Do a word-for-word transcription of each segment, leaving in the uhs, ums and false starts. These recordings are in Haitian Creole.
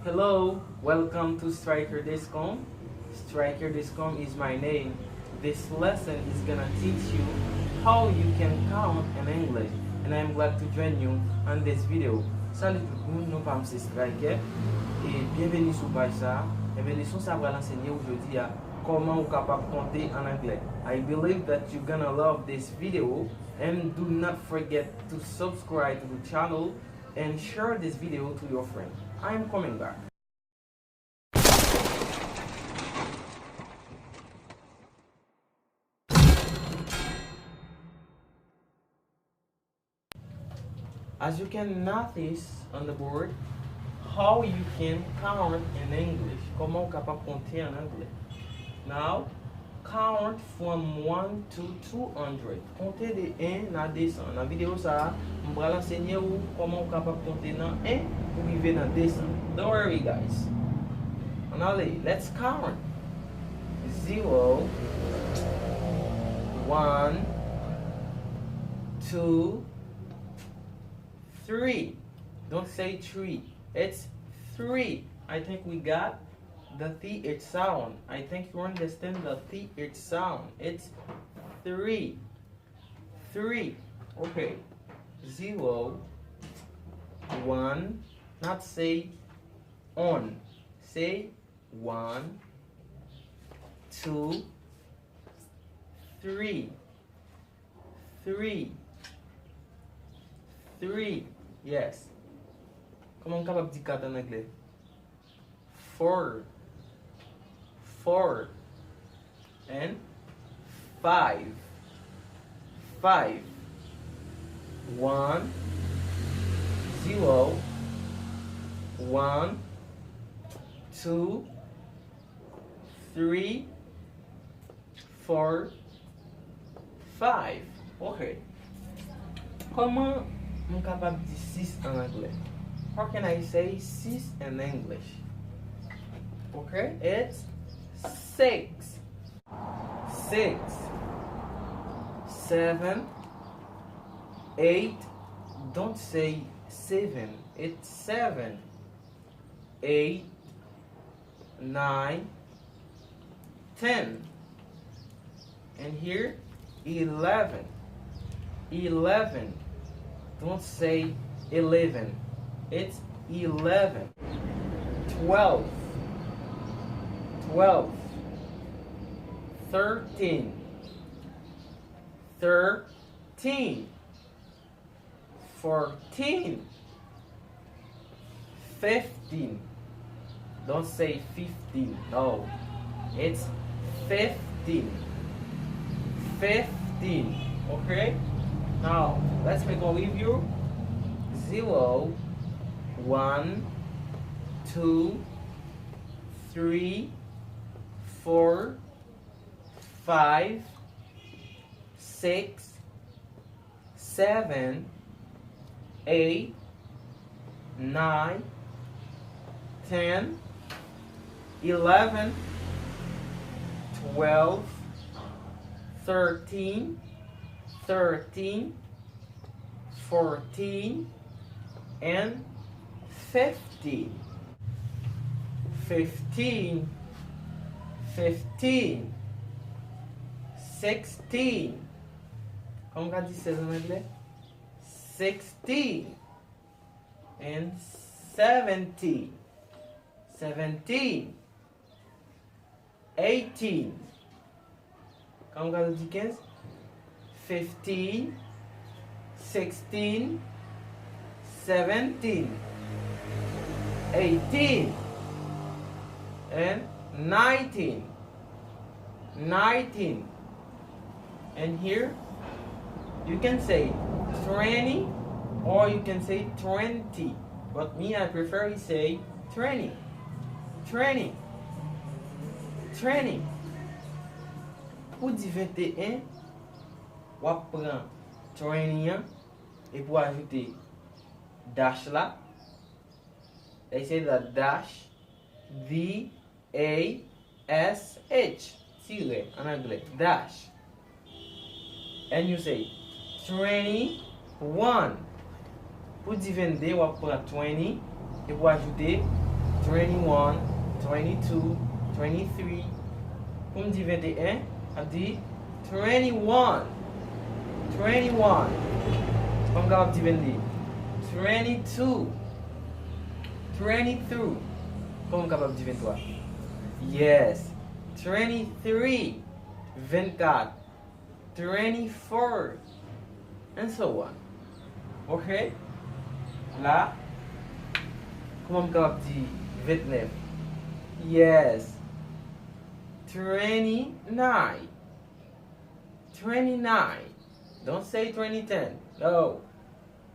Hello, welcome to Striker dot com. Striker dot com is my name. This lesson is gonna teach you how you can count in English, and I'm glad to join you on this video. Salut tout moun, non pa m se Striker, e byenveni sou paj sa a. Ebyen, leson sa a pral ansenye w jodi a kòman ou kapab konte an anglè. I believe that you're gonna love this video, and do not forget to subscribe to the channel and share this video to your friend. I am coming back. As you can notice on the board, how you can count in English. Kòman ou kapab konte an anglè. Now, count from one to two hundred. Konte de en a de san. Nan videyo sa a, m pral ansenye w kòman ou kapab konte nan en pou rive nan de san. Don't worry, guys. Ann ale, let's count. Zero, one, two, three. Don't say three. It's three. I think we got the T H sound. I think you understand the T H sound. It's three. Three. Okay. Zero, one, not say on. Say one, two, three. Three. Three. Yes. Kòman m kapab di kat an anglè? Four. Four. And five. Five. One, zero, one, two, three, four, five. Okay. Kòman m kapab di sis an anglè? How can I say six in English? Okay, it's six. Six. Seven. Eight. Don't say seven. It's seven. Eight. Nine, ten. And here, eleven. Eleven. Don't say eleven. It's eleven. Twelve. Twelve. Thirteen. Thirteen. Fourteen. Fifteen. Don't say fifteen. No. It's fifteen. Fifteen. Okay? Now, let's make a review. Zero, one, two, three, four, five, six, seven, eight, nine, ten, eleven, twelve, thirteen, thirteen, fourteen, and fifteen. Fifteen, fifteen, sixteen. Kòman w ka di sèz an anglè? Sixteen. And seventeen. Seventeen. Eighteen. Kòman w ka di kenz? Fifteen, sixteen, seventeen, eighteen, and nineteen. Nineteen. And here, you can say twenty or you can say twenty. But me, I prefer to say twenty. Twenty. Twenty. Pou di venteyen, w ap pran twenty an, epi w ajoute dash la. They say that dash, D A S H, tirè, an anglè, dash. And you say twenty-one. Pou di vennde, w ap pran twenty, epi w ajoute twenty-one, twenty-two, twenty-three. Pou m di venteyen, m ap di twenty-one. Twenty-one. Kòman m kapab di vennde? Twenty-two. Twenty-two. Kòman m kapab di venntwa? Yes. Twenty-three. Vennkat. Twenty-four. And so on. Ok? La, kòman m kapab di ventnèf? Yes. Twenty-nine. Twenty-nine. Don't say twenty ten. No.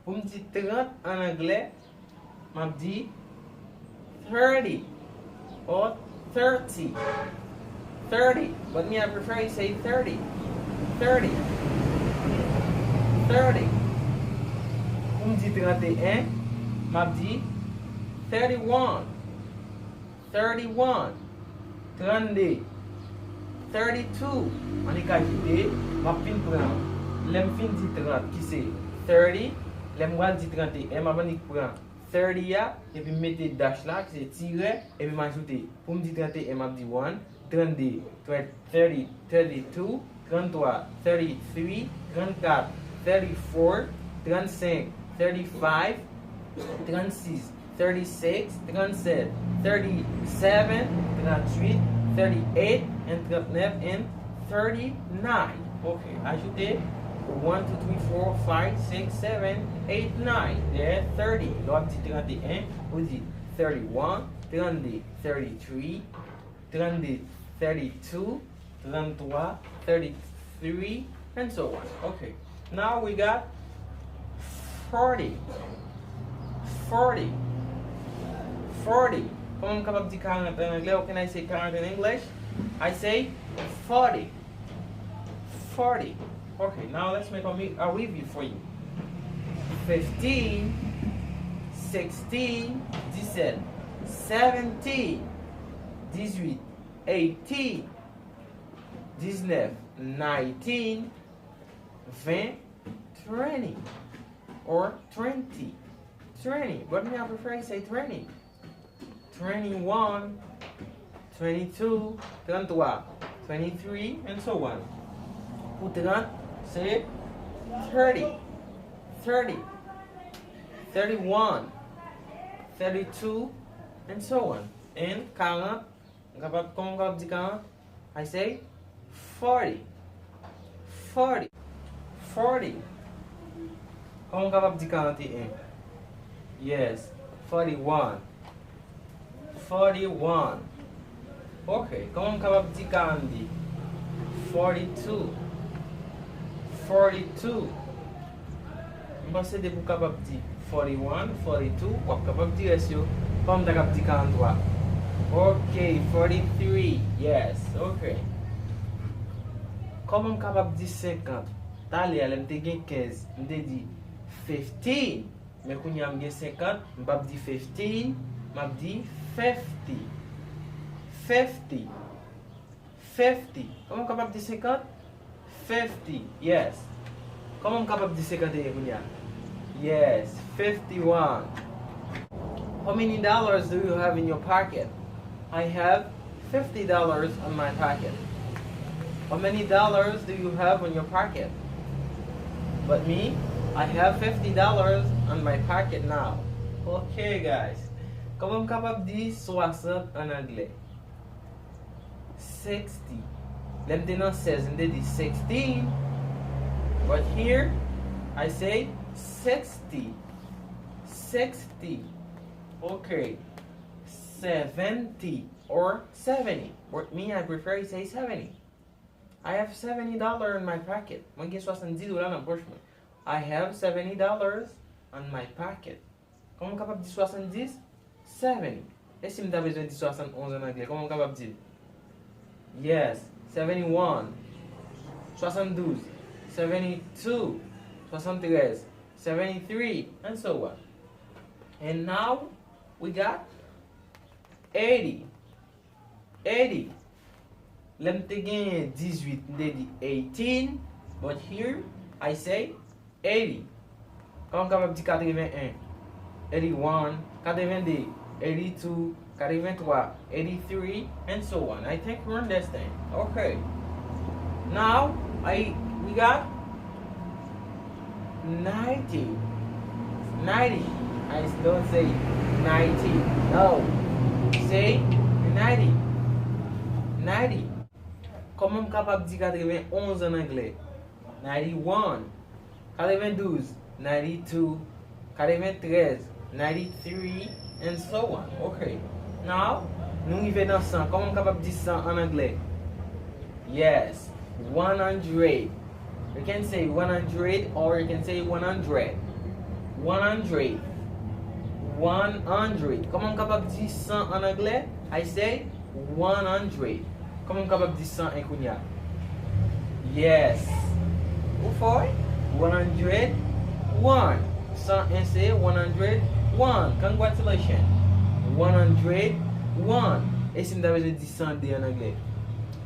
Pou m di trant an anglè, m ap di thirty or thirty. Thirty. But me, I prefer you say thirty. Thirty. Thirty. Pou m di tranteyen, m ap di thirty-one. Thirty-one. Trannde. Thirty-two. Annik ajoute, m ap fin pran, lè m fin di trant, ki se thirty, lè m pral di tranteyen, m ap annik pran thirty a, epi m mete dash la, ki se tirè, epi m ajoute. Pou m di tranteyen, m ap di one, trannde, thirty, thirty-two, tranntwa, thirty-three, trannkat, thirty-four, trannsenk, thirty-five, trannsis, thirty-six, trannsèt, thirty-seven, trannuit, thirty-eight, and trannèf, and thirty-nine. Ok, ajoute one, two, three, four, five, six, seven, eight, nine. There, thirty. Lè w ap di tranteyen, ou di thirty-one, trannde, thirty-three, trannde, thirty-two, tranntwa, thirty-three, and so on. Ok. Now we got forty. Forty. Forty. Kòman m kapab di karant an anglè? How can I say karant in English? I say forty. Forty. Ok, now let's make a, mi- a review for you. Fifteen, sixteen, disèt, seventeen, dizuit, eighteen, diznèf, nineteen, ven, twenty, or twenty. Twenty. But me, I prefer you say twenty. Twenty-one, twenty-two, tranntwa, twenty-three, and so on. Pou trant, se thirty, thirty, thirty-one, thirty-two, and so on. And karant, m kapab, kòman m kapab di karant? I say forty. Forty. Forty. Kòman m kapab di karanteyen? Yes. Forty-one. Forty-one. Ok. Kòman m kapab di karannde? Forty-two. Forty-two. M panse depi w kapab di forty-one, forty-two, w ap kapab di rès yo. Kòman m ta kab di karantwa? Ok, forty-three, yes, ok. Kòman m kapab di senkant? Talè a, lè m te gen kenz, m te di fifteen. Men kounye a m gen senkant, m p ap di fifteen, m ap di fifty. Fifty. Fifty. Kòman m kapab di senkant? Fifty. Yes. Kòman m kapab di senkant e kounye a? Yes. Fifty-one. How many dollars do you have in your pocket? I have fifty dollars on my pocket. How many dollars do you have on your pocket? But me, I have fifty dollars on my pocket now. Ok, guys. Kòman m kapab di swasant an anglè? Sixty. Lè m te nan sèz, m te di sixteen. But here, I say sixty. Sixty. Ok. Seventy or seventy. But me, I prefer you say seventy. I have seventy dollars in my pocket. Mwen gen swasanndis dola nan pòch mwen. I have seventy dollars on my pocket. Kòman m kapab di swasanndis? Seventy. E si m ta bezwen di swasannonz an anglè, kòman m kapab di l? Yes, seventy-one, swasanndouz, seventy-two, swasanntrèz, seventy-three, and so on. And now, we got eighty. Eighty. Lè m te genyen dizuit, m te di eighteen, but here I say eighty. Kòman m kapab di katreven en? Eighty-one, katrevende, eighty-two, katreventwa, eighty-three, and so on. I think you understand. Okay. Now, I we got ninety. Ninety. I don't say ninety. No. Say ninety. Ninety. Kòman m kapab di katrevenn onz an anglè? Ninety-one. Katrevenn douz, ninety-two, katrevenn trèz, ninety-three, and so on. Okay. Now, nou rive nan san. Kòman m kapab di san an anglè? Yes, one hundred. You can say one hundred or you can say one hundred. One hundred. One hundred. Kòman m kapab di san an anglè? I say one hundred. Kòman m kapab di san en kounye a? Yes. Ou fò wi. One hundred one. San en se one hundred one. Congratulations. One hundred one. E si m ta bezwen di san de an anglè?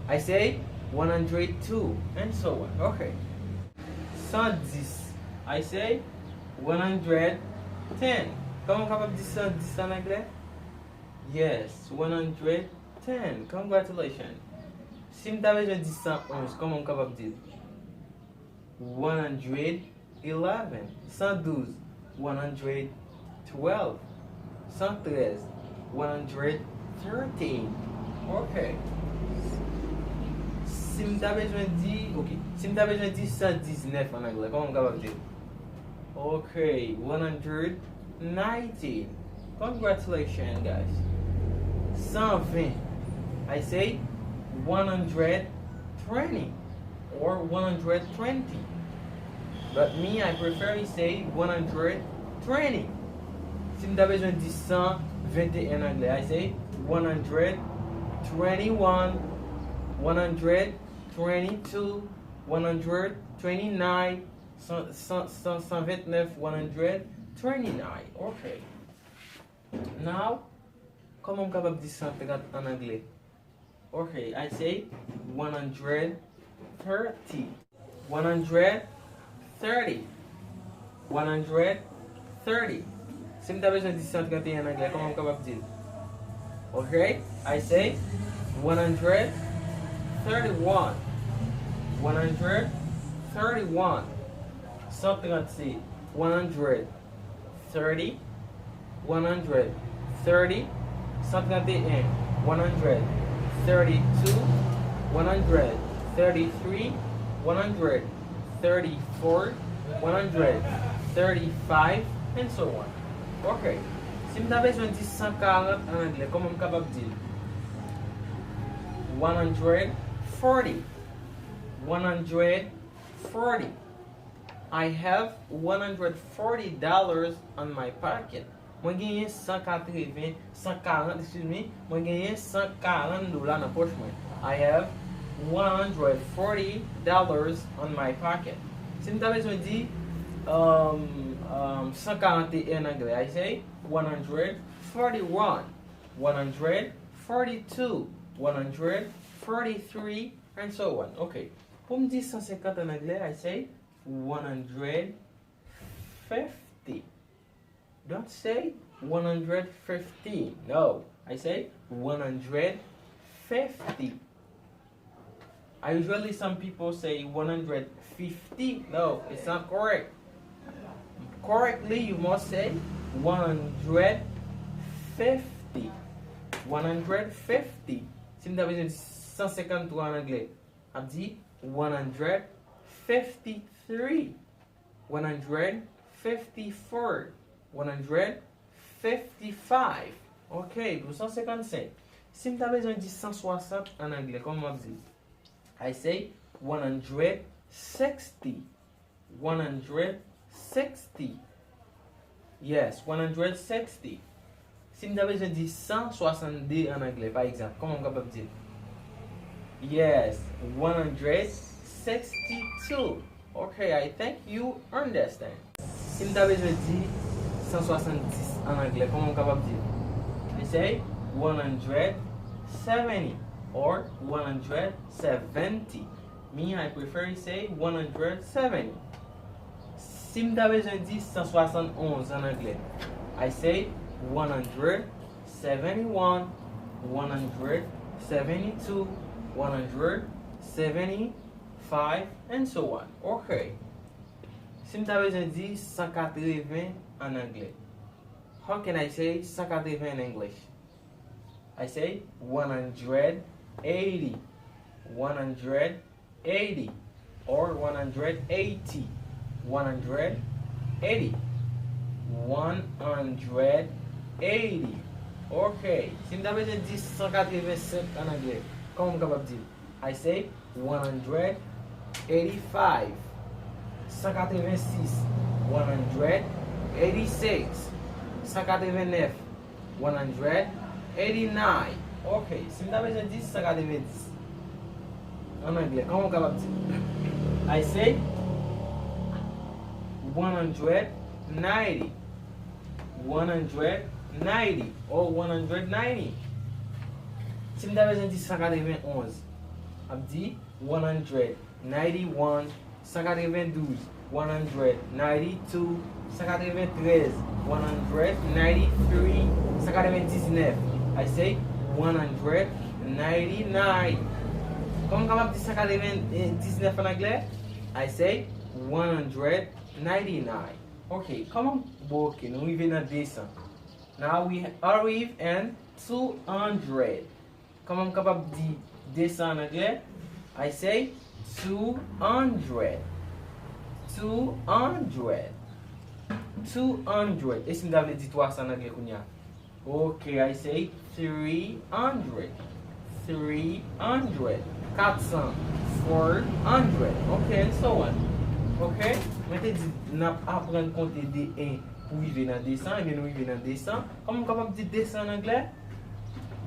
I say one hundred two and so on. Okay. San dis. I say one hundred ten. Kòman w kapab di san dis an anglè? Yes, one hundred ten. Congratulations. Si m ta bezwen di san onz, kòman m kapab di l? One hundred eleven. San douz, one hundred twelve. San trèz, one hundred thirteen. Ok. Si m ta bezwen di, ok. Si m ta bezwen di san diznèf an anglè, kòman m kapab di l? Ok, one hundred nineteen. Congratulations, guys. San ven. I say one hundred twenty or one hundred twenty. But me, I prefer to say one hundred twenty. Si m ta bezwen di san venteyen an anglè, I say one hundred twenty-one, one hundred twenty-two, one hundred twenty-nine, san, san, san, san ventnèf, one hundred twenty-nine. Ok. Now, kòman m kapab di san trant an anglè? Ok, I say one hundred thirty. One hundred thirty. One hundred thirty. Si m ta bezwen di san trant e en an anglè, kòman m kapab di l? Ok, I say one hundred thirty-one. One hundred thirty-one. San trant se one hundred thirty, one hundred thirty, san trant e en, one hundred thirty-two, one hundred thirty-three, one hundred thirty-four, one hundred thirty-five, and so on. Ok. Si m ta bezwen di san karant an anglè, kòman m kapab di l? One hundred forty. One hundred forty. I have one hundred forty dollars on my pocket. Mwen genyen san katreven, san karant, excuse me, mwen genyen san karant dola nan pòch mwen. I have one hundred forty dollars on my pocket. Si m ta bezwen di um, um, san karant e en an anglè, I say one hundred forty-one, one hundred forty-two, one hundred forty-three, and so on. Ok. Pou m di san senkant an anglè, I say one hundred fifty. Don't say one hundred fifty. No, I say one hundred fifty. I usually some people say one hundred fifty. No, it's not correct. Correctly, you must say one hundred fifty. One hundred fifty. Si m ta bezwen di san senkant twa an anglè, ap di one hundred fifty-three, one hundred fifty-four, one hundred fifty-five. Ok, pou san senkant senk. Si m ta bezwen di san swasant an anglè, kòman m ap di? I say one hundred sixty. One hundred sixty. Yes, one hundred sixty. Si m ta bezwen di san swasannde an anglè, pa egzanp, kòman m kapab di l? Yes, one hundred sixty-two. Ok, I think you understand. Si m ta bezwen di san swasanndis an anglè, kòman m kapab di l? I say one hundred seventy or one hundred seventy. Me, I prefer to say one hundred seventy. Si m ta bezwen di san swasannonz an anglè, I say one hundred seventy-one, one hundred, seventy-two, one hundred, seventy-five, and so on. Ok. Si m ta bezwen di san katreven an anglè, how can I say san katreven in English? I say one hundred eighty, one hundred eighty, or one hundred eighty, one hundred eighty, one hundred eighty. Ok. Si m ta bezwen di san katreven senk an anglè, kòman m kapab di l? I say one hundred eighty-five. San katreven sis, one hundred eighty-six. San katreven nèf, one hundred eighty-nine. Ok, si m ta bezwen di san katreven dis an anglè, kòman w kapab di? I say one hundred ninety. One hundred ninety or one hundred ninety. Si m ta bezwen di san katreven onz, m ap di one hundred ninety-one, san katreven douz, one hundred ninety-two, san katreven trèz, one hundred ninety-three, san katreven diznèf. I say one hundred ninety-nine. Kòman m kapab di san katreven diznèf an anglè? I say one hundred ninety-nine. Ok, kòman? Bon, ok, nou rive nan de san. Now we arrive in two hundred. Kòman m kapab di de san an anglè? I say two hundred. Two hundred. Two hundred. E si m ta vle di twa san an anglè kounye a? Ok, I say three hundred. Three hundred. Kat san. Four hundred. Ok, and so on. Ok? Mwen te di n ap aprann konte de en pou rive nan de san, ebyen nou rive nan de san. Kòman m kapab di de san an anglè?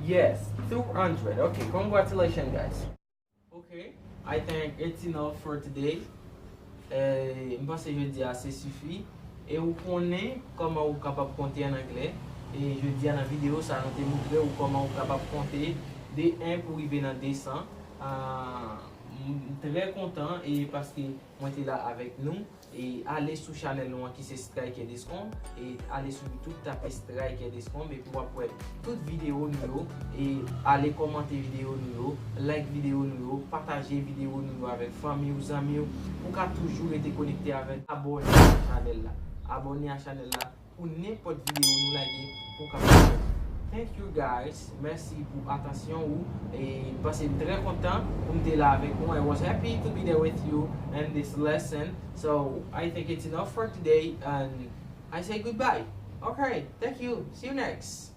Yes, two hundred. Ok, congratulations, guys. Ok, I think it's enough for today. Eh, m panse jodi a se sifi. E ou konnen kòman ou kapab konte an anglè. E jodi a nan videyo sa, nou te montre ou kòman ou kapab konte de en pou rive nan de san. Ah, m trè kontan e paske mwen te la avèk nou. E ale sou chanèl nou an ki se Striker Descomb. E ale sou YouTube, tape Striker Descomb, epi w ap wè tout videyo nou yo. E ale kòmante videyo nou yo, like videyo nou yo, pataje videyo nou yo avèk fanmi w, zanmi w, pou w ka toujou rete konekte avèk. Abòne a chanèl la. Abòne a chanèl la pou nenpòt videyo nou lage pou w kapab. Thank you, guys. Mèsi pou atansyon ou. E m panse m trè kontan pou m te la avèk nou. I was happy to be there with you in this lesson. So I think it's enough for today, and I say goodbye. Okay, thank you. See you next.